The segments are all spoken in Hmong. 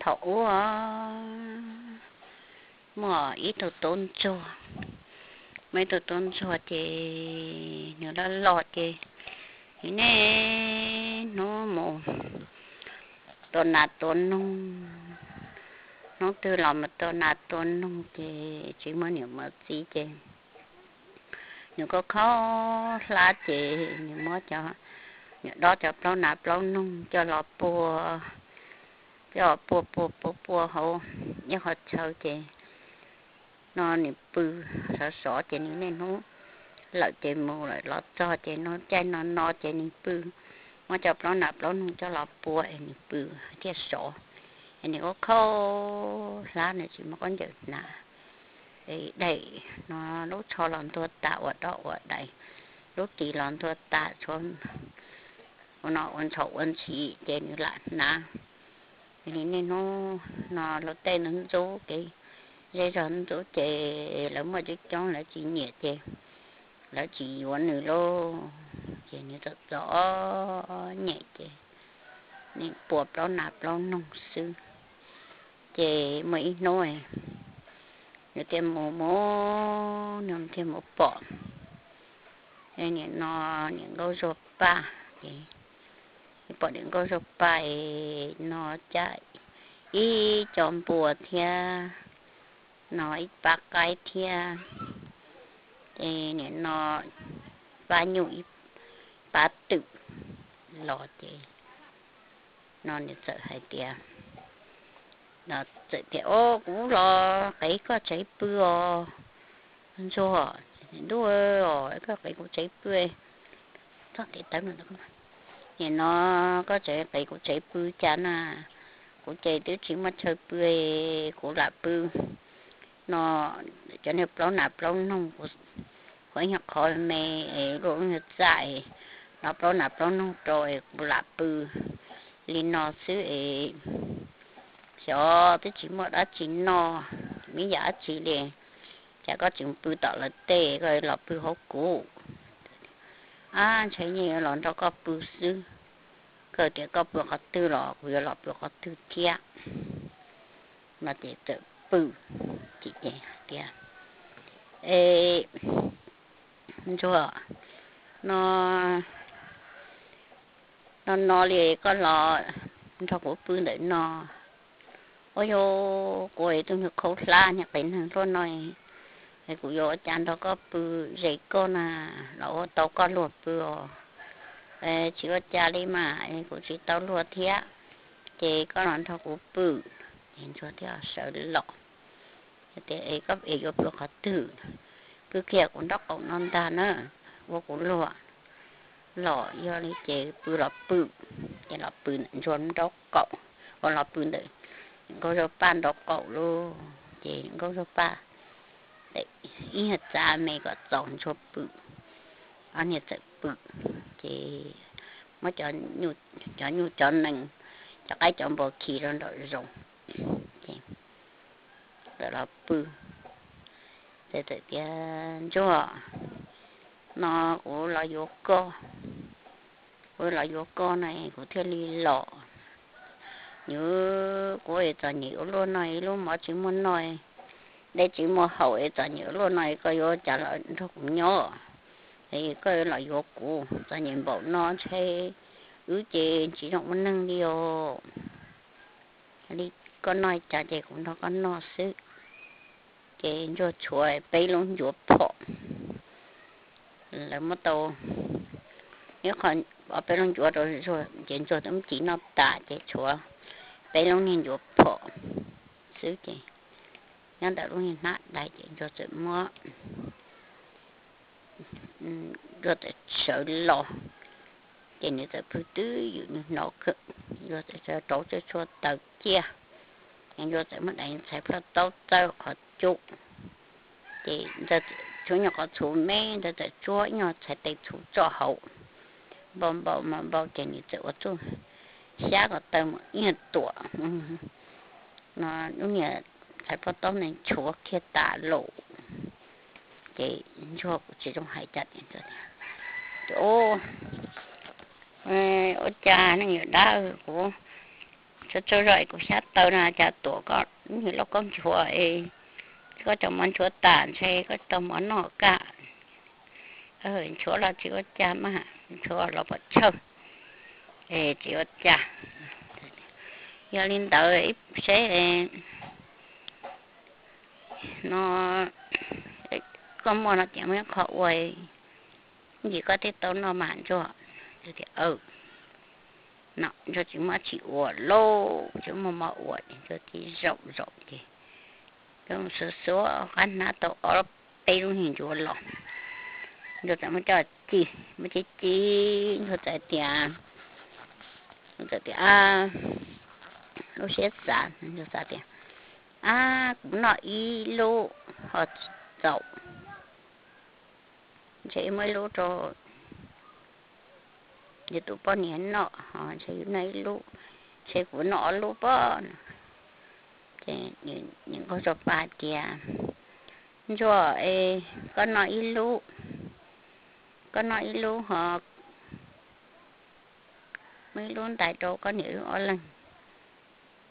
Thaum ub muaj ib tug tub ntsuag, muaj ib tug tub ntsuag ces nws loj loj ces nws niaj hnub mus tua nas tua noog, hnub twg los mus tua nas tua noog ces tsis muaj niam muaj txiv ces nws kuj khaub hlab ces nws muab cov, nws dob cov plaub nas plaub noog coj los pua, coj los pua pua pua pua hauv ib qhov chaw ces no nws pw sov sov ces nws niaj hnub lawm ces mus lawm los txog ces no caij no no ces nws pw, muab cov plaub nas plaub noog coj los pua es nws pw thiaj sov. Es nws kuj khaub hlab nws tsis muaj khaub ncaws hnav, daim no lub tsho los ntuag tas ua doj ua dais, lub ris los ntuag tas, tshuav ua no ua ntshauv ua ntshis ces nws lam hnav. Nws niaj hnub no luag tej ntxub ntxub kev zej zog ntxub ces lawv muaj coob coob lawv tsis nyiam ces lawv tsis yuav nws lauj. Ces nws txom txom nyem ces nws pua plaub nas plaub noog xwb. Ces muaj ib hnub nws thiaj mus mus, nws thiaj mus pom niam no, niam nkauj zuag paj, pom niam nkauj zuag paj no cab ib co npua thiab no ib pab qaib thiab, ces niam no pab nyuj ib pab twm los ces no nws txawm hais tias, txawm tias, Au, kuv los qev koj tsev pw os ntsuag. Ntuj os, koj qev kuv tsev pw, txog kev tawv no, nim no koj tseem qev kuv tsev pw cas na? Kuv ces twb tsis muaj chaw pw, kuv lam pw no cov niag plaub nas plaub noog, kuv ua ib nyuag qhov me, luaj ib nyuag txaj, no plaub nas plaub noog rau es kuv lam pw li no xwb es xyov twb tsis muaj dab tsi noj, me yam dab tsi li, cas koj tseem pw tom lawv tej, koj los pw hauv kuv? Ab, ntshai yeej yuav los nrog koj pw xwb. Koj tias koj pw qhov twg los kuv yuav los pw qhov twg thiab. No ces txawm pw, ces tias, E ntsuag, no no no li koj los nrog kuv pw ntawm no. Ua yog kuv tus niag khaub hlab niag qev neeg luaj no, kuv yuav ua cas nrog koj pw ze koj na, los ua tau koj luag pw os. Tsis ua cas li mas, kuv tsis tau luag thiab, ces koj los nrog kuv pw. Ces ntsuag thiaj sawv los, tias, Es koj es yuav pw qhov twg? Pw kiag kuv nraub qaum no ntag na, ua kuv luag. Los yog li ces pw los pw, ces los pw ntawm ntsuag nraub qaum, ua los pw ntawm nkauj zuag paj nraub qaum lauj. Ces nkauj zuag paj ib nyuag txav me kom txaus ntsuag pw, ob niag txawm pw. Ces muab cov nyuj cov nees, cov qaib cov npua khi rau nraum zoov, ces txawm los pw. Ces txawm tias, Ntsuag, no kuv los yuav koj, kuv los yuav koj no kuv thiaj li los. Nws, kuv es txom nyem ua luaj no, ib lub mov tsis muaj noj, dej tsis muaj haus, es txom nyem ua luaj no, koj yuav ua cas los nrog kuv nyob? Es koj los yuav kuv, txom nyem npaum no ntshe wb ces tsis zoo ua neeg li os. Li koj noj cas ces kuv nrog koj noj xwb. Ces ntsuag tshuav peb lub ncuav phom, lawv muab tau ib qho, ob peb lub ncuav rau ntsuag, ces ntsuag twb ci noj tas ces tshuav peb lub niag ncuav phom xwb. Ces nyob ntawm lub niag hnab dais ces ntsuag txawm muab, ntsuag txawm sawv los, ces nws txawm pw twb ywm nws hnov kawg, ntsuag txawm rauv tsuag tsuag taws ciaj, ces ntsuag txawm muab daim ntxhais plhaub taub txawb qhov cub, ces tshuav nyuag qhov txhuv me ntawd txawm tsuab ib nyuag txhais tes txhuv tso hauv, npau npau npau npau ces nws txawm ua txuj xyab kom taw mus ib nyuag tuam no, lub niag ntxhais plhaub taub ntawd nchuav kiag tas lawm. Ces ntsuag kuj tsis zoo hais cas, ua cas neej yuav dab, kuv Tsaug tsaug zog es kuv xyab tawv no cas tuam koj niag lauj kaub nchuav es koj cov mov nchuav tas ntshe koj tau mov noj kaj. Nchuav los tsis ua cas mas, nchuav los pom tsawg es tsis ua cas. Yog li ntawd ib seb no koj muaj no ces muaj ib qho ua, ib ntsis koj thiaj tau noj mas Ntsuag. Tias, Ntsuag tsis muaj tsis ua lauj, tsis muaj mov ua es Ntsuag thiaj zaum zaum ces Ntsuag xuav xuav qab hnab tau ob peb lub niag ncuav los, Ntsuag txawm muab coj ci, muab ci ci, Ntsuag txawm tias, Ntsuag txawm tias, lub siab xav, Ntsuag xav tias, ab, kuv noj ib lub ho txaus, ntshe muab ib lub rau yus tus poj niam noj, ntshe yus noj ib lub, ntshe kuv noj ob lub pob no. Ces niam nkauj Tsaus Pas hais tias, Ntsuag, koj noj ib lub, koj noj ib lub ho muab ib lub ntais rau koj niam wb ob leeg,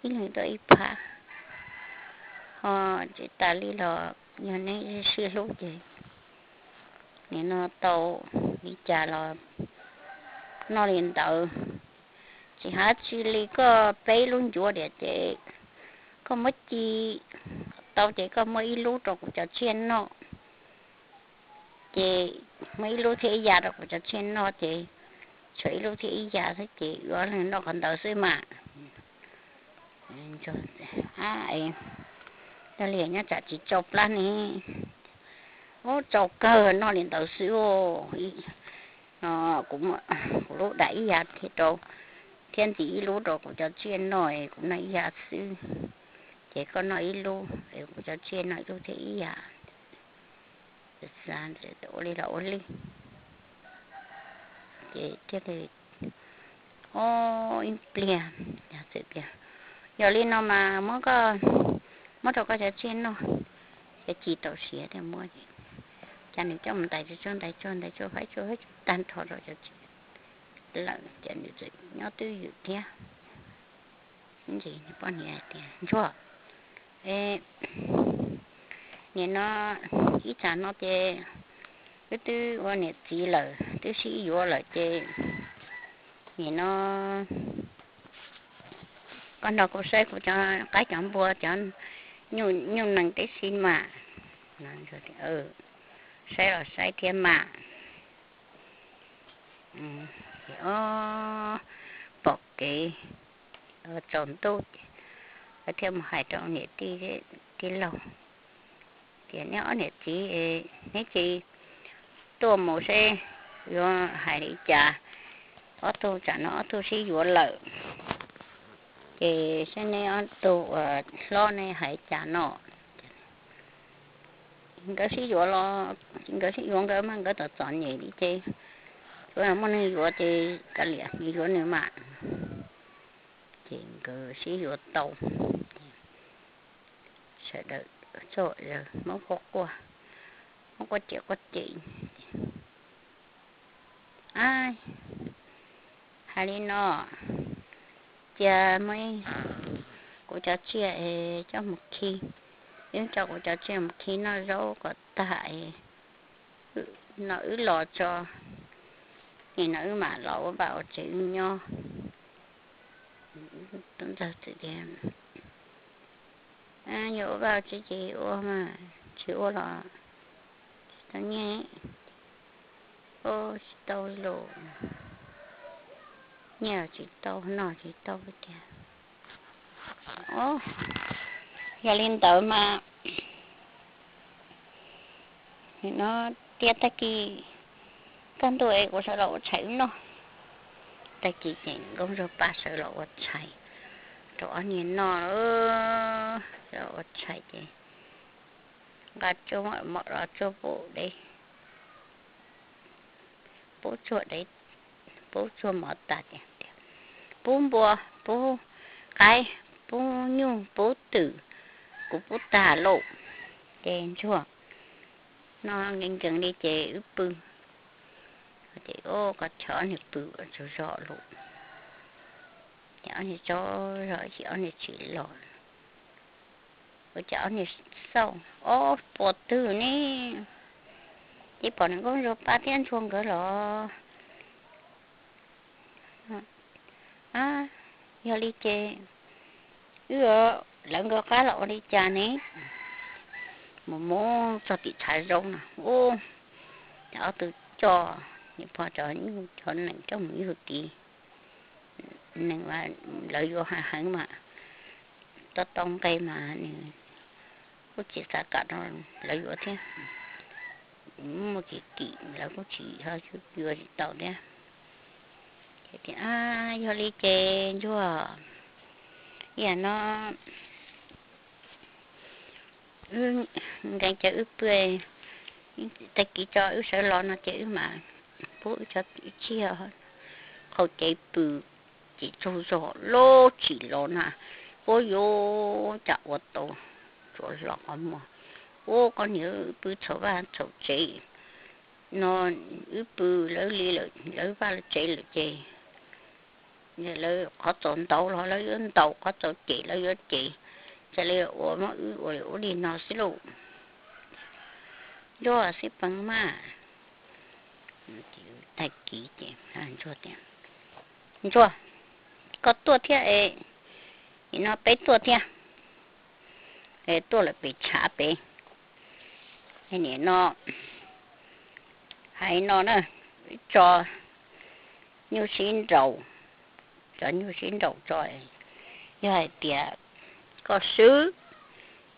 ib leeg tuaj ib phab, ho tsis tas li los yog neb sib hlub ces nim no tau li cas los noj li ntawd. Tsis hais tsis li koj peb lub ncuav tiam ces koj muab ci tau ces koj muab ib lub rau kuv cov tsiaj noj, ces muab ib lub thiab ib yav rau kuv cov tsiaj noj ces tshuav ib lub thiab ib yav xwb ces wb ob leeg noj qhov ntawd xwb mas. Yog li nyob tsam tsis tsau plab ne, ub, tsau kawg, noj li ntawd xwb. Kuv, kuv lub dam ib yav thiab rau, thiab ntxiv ib lub rau kuv cov tsiaj noj, kuv noj ib yav xwb, ces koj noj ib lub, kuv cov tsiaj noj ib lub thiab ib yav. Ua li los ua li, ces thiaj li, o, ib pliag, yog li no mas muab koj, muab rau koj cov tsiaj noj, cov ci tau siav thiaj muab. Ces nws coj mus ntais tsuag ntais tsuag ntais tsuag faib tsuag faib tsuag tag nrho rau cov tsiaj lawm ces nws txawm nyob twj ywm thiab. Ntsis nws poj niam hais tias, Ntsuag, nim no ib tsam no ces wb twb ua niam txiv lawm, twb sib yuav lawm ces nim no koj nrog kuv saib kuv cov qaib cov npua cov nyuj nees tib si mas. Saib los saib thiab mas. Ces pom kev tsaus ntuj ces thiaj mus hais rau niam tij tij laug tias, Neb ob niam txiv, neb cia li tuaj mus seb, yuav hais li cas. Ob tug tsam no ob tug sib yuav lawm, ces saib neb ob tug uas hlob neb hais cas no. Nkawd sib yuav los, nkawd sib yuav nkawd mas nkawd txom txom nyem li ces tsuav muaj neeg yuav ces kav liam, nws yuav nws mas. Ces nkawd sib yuav tau, sawv daws txog Hmoob quaj quaj, Hmoob quaj cem quaj cem. Hais li no, cia muab kuv cov tsiaj es coj mus khi, wb coj kuv cov tsiaj mus khi noj zaub kom tag es no wb los tso, nim no wb mam los ua vaj ua tsev wb nyob. Tub ntxawg txawm tias, Yog ua vaj ua tsev ces ua mas, tsis ua los tsis tau nyiaj. Ua tsis tau li los, nyiaj los tsis tau, noj tsis tau tiag. Yog li ntawd mas no tias tag kis kaj ntug es kuv sawv los ua tshais wb noj. Tag kis ces Nkauj Ntsuag Paj sawv los ua tshais rau ob niag noj. Sawv los ua tshais ces nqa tsuag mov los tsuag pub dev, pub tsuag dev, pub tsuag mov tas ces, Pub npua, pub qaib, pub nyuj, pub twm, kuv pub tag lauj. Ces Ntsuag, noj nkees nkees li ces wb pw. Ces ua koj chov niag pw tsaug zog lauj. Ces ob niag tsaug zog ces ob niag tsis los. Ua cas ob niag xauj, ob puas twg ne, ces pom niam nkauj Ntsuag Paj thiab Ntsuag nkawd los. Yog li ces wb, lawv nkawd qab los ua li cas ne? Mus mus txog tim tshav zoov no, ub, ob tug coj niam pog cov nyuj cov nees coj mus yug tid. Nees, lawv yuav heev heev mas, tau tau nqe mas nws kuj tsis xav kam rau lawv yuav thiab. Muaj kim kim lawv kuj tsis yuav tsis tau thiab. Yog li ces Ntsuag, ib yam no wb nkees ces wb pw, tag kis tso wb sawv los no ces wb mam pub wb cov tsiaj qhau cev pw, ces tsaug zog lub tsim los na, ua yuav cas ua tau, tsuas hlo qhov muag, ua koj niam wb pw txhaum vaj txhaum tsev no, wb pw lawv li lawv vaj lawv tsev lawm ces lawv qhov txaus ntaus los lawv yuav ntaus, qhov txaus cem lawv yuav cem, cas li ua muab wb ua li ua li no xwb lauj. Ntsuag xib peev mas, tag kis ces Ntsuag tias, Ntsuag, koj tuaj thiab es, nim no peb tuaj thiab, tuaj lawm pem tshav pem, nim no hais no na, tso nyuj sib nraus, tso nyuj sib nraus tso, yog hais tias koj swb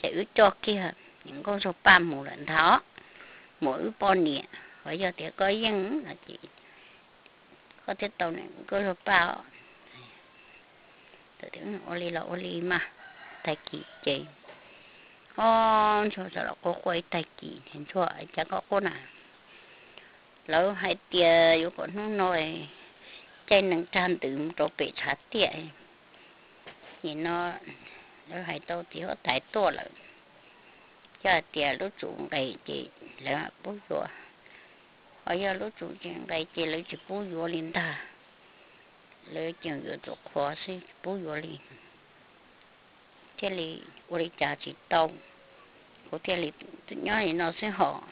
ces wb coj kiag niam nkauj Ntsuag Paj mus lawm ntag, mus wb poj niam, ho yog tias koj yeej no ces koj thiaj tau niam nkauj Ntsuag Paj. Ua li los ua li mas, tag kis ces, o, Ntsuag txawm los quaj quaj ib tag kis, Ntsuag, cas koj quaj na? Lawv hais tias yuav kom hnub no caij nees rag ntws mus rau pem tshav tiaj, nim no lawv hais tau txiv huab tais tuaj lawm, yog hais tias lub tsum nqes ces lawv pub yuav, ho yog lub tsum tsis nqes ces lawv tsis pub yuav li ntag. Lawv tseem yuav tsum qhuas xwb tsis pub yuav li. Thiaj li ua li cas tsis tau, kuv thiaj li nyob li no xwb hos.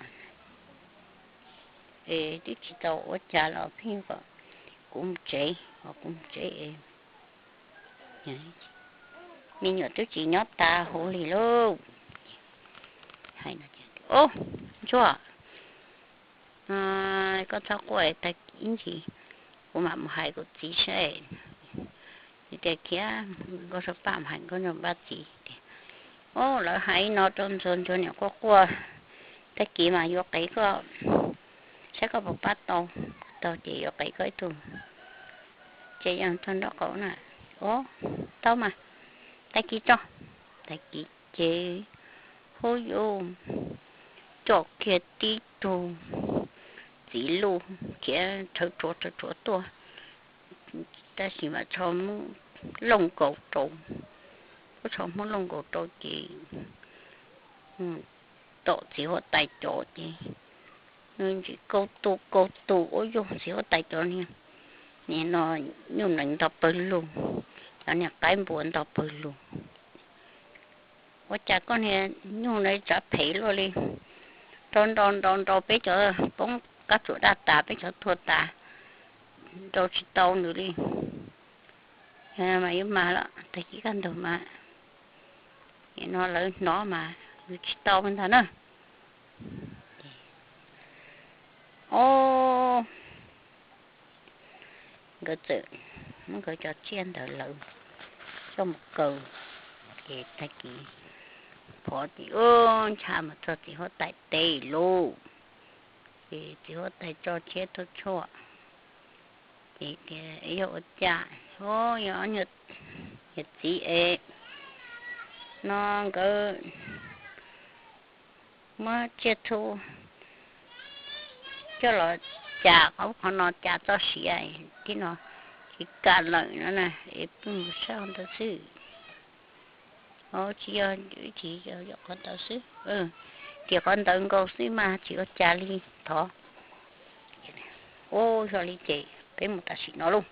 Es twb tsis tau ua cas los pheej kom kuv mus tsev, kom kuv mus tsev es me nyuam twb tsis nyob tas huv li lauj. Ntsuag, koj txhob quaj, tag ib ntsis kuv mam mus hais kuv txiv seb. Tias khiav, Nkauj Ntsuag Paj mus hais Nkauj Ntsuag Paj txiv tias, o, lawv hais no rau Ntsuag, Ntsuag niam quaj quaj, tag kis mas yuav qev koj, saib koj puas pab tau, tau ces yuav qev koj ib tug tsev yeej txog nraub qaum na. O, tau mas, tag kis tso. Tag kis ces huab yuj coj kiag tib tug txiv luj khiav rhawv rhuav rhawv rhuav tuaj, tab sis mas tsho muab looj nkaus rau, muab tsho muab looj nkaus rau ces tom txiv huab tais cov ces nws ntsis kaus tus kaus tus ua yug txiv huab tais cov niag, nim no nyuj nees nto pawg lug, cov niag qaib npua nto pawg lug. Ua cas koj niag nyuj na tsav phem luaj li, nrau nrau nrau nrau peb cov poob kab tsuam daj tas, peb cov tuag tas, nrau tsis tau nws li. Mas yuav mag lawm, tag kis kaj ntug mas, nim no lawv hnov mas yus tsis tau ntag na. O, nkawd txawm muab nkawd cov tsiaj ntawd lawv coj mus kaw, ces tag kis phov ces ncha mus txog txiv huab tais teb lauj. Ces txiv huab tais tso tshiab tuaj tshuaj, ces tias, yog ua cas, o, yog niag txiv es no nkawd muab tsiaj txhu coj los cas qhov qhov no cas txoj sia tib no tsis kam lawm no na, es pheej mus saib qhov ntawd xwb. O, tsis yog, tsis yog, yog qhov ntawd xwb, tias qhov ntawd nkaus xwb mas tsis ua cas li, thov. O, yog li ces peb mus tam sim no lauj.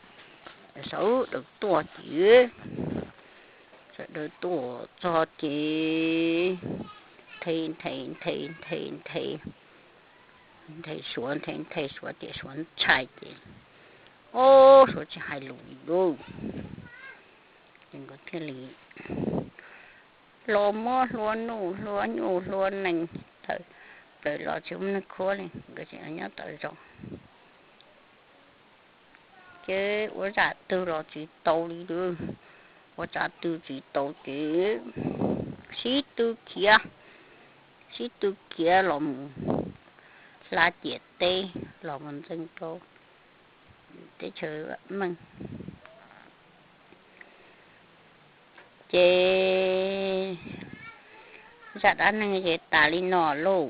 Sawv daws tuaj ces, sawv daws tuaj txog ces nthe nthe nthe nthe nthe, nthe suav nthe nthe suav ces suav ntshai ces, ob, suav tsis hais lus li lauj. Ces nkawd thiaj li los muab hlua nuj hlua nyuj hlua nees tawm plaws los tsis muaj neeg khuab li, nkawd tseem nyob tom zos. Ces ua zaj twg los tsis tau li, ua zaj twg tsis tau ces sib tw khiav, sib tw khiav los mus hla ciam teb los mus ntxeev rau teb chaws Meej. Ces zaj dab neeg ces tas li no lauj.